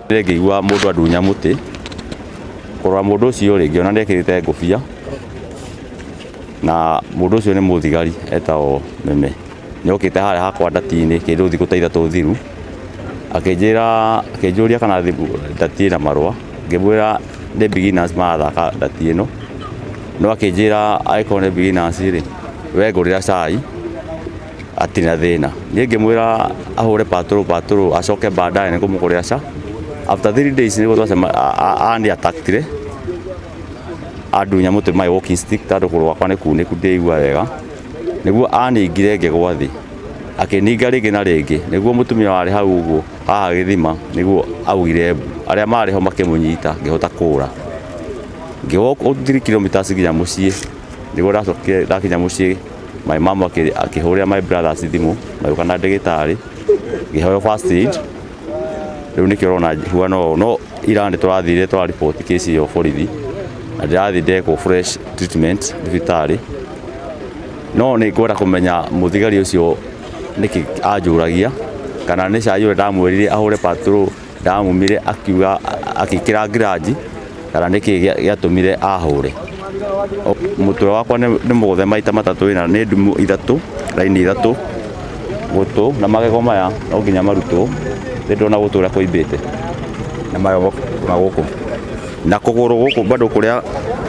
Ngĩigua mũndũ andunya mũtĩ, kũrora mũndũ ũcio rĩ, ngĩona nĩ ekĩrĩte ngũbia, na mũndũ ũcio nĩ mũthigari etagwo Meme. Nĩ okĩte harĩa hakwa ndati-inĩ kĩndũ thikũ ta ithatũ thiru, akĩnjĩra, akĩnjũria kana ndati ĩna marũa, ngĩmwĩra nĩ beginners marathaka ndati ĩno, no akĩnjĩra angĩkorwo nĩ beginners rĩ, we ngũrĩra cai. Hatirĩ na thĩna. Niĩ ngĩmwĩra ahũre patrol patrol acoke baadaye nĩ ngũmũgũrĩra ca. After 3 days nĩguo ani attacked andunya mũtĩ my walking stick tondũ kũgũrũ gwakwa nĩ kunĩku ndĩigua wega. Nĩguo aningire ngĩgwa thĩ. Akĩninga rĩngĩ na rĩngĩ nĩguo mũtumia warĩ hau ũguo haha gĩthima nĩguo augire mbu. Arĩa marĩ ho makĩmũnyita ngĩhota kũra. Ngĩ walk 3 kilometers nginya mũciĩ. Nĩguo ndacokire ndakinya mũciĩ my mom akĩhũrĩra my brothers thimũ magĩũka na ndagĩtarĩ ngĩheo first aid. Rĩu nĩkĩo ũrona huana ũũ, no ira nĩ tũrathire twa report case ĩyo borithi na ndĩrathiĩ ndekwo fresh treatment thibitarĩ. No nĩ ngwenda kũmenya mũthigari ũcio nĩkĩ anjũragia kana nĩ cai ũrĩa ndamwĩrire ahũre patrol ndamumire akiuga akĩkĩra ngiraji kana nĩkĩ gĩatũmire ahũre. Mũtwe wakwa nĩ mũgũthe maita matatũ wĩna nĩ ndumu ithatũ, raini ithatũ, gũtũ na magego maya no nginya marutwo, nĩ ndĩrona gũtũ ũrĩa kũimbĩte na magego na gũkũ. Na kũgũrũ gũkũ bado kũrĩa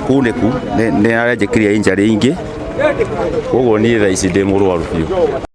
kunĩku nĩ arenjĩkirie injury ingĩ, koguo niĩ thaa ici ndĩ mũrwaru biũ.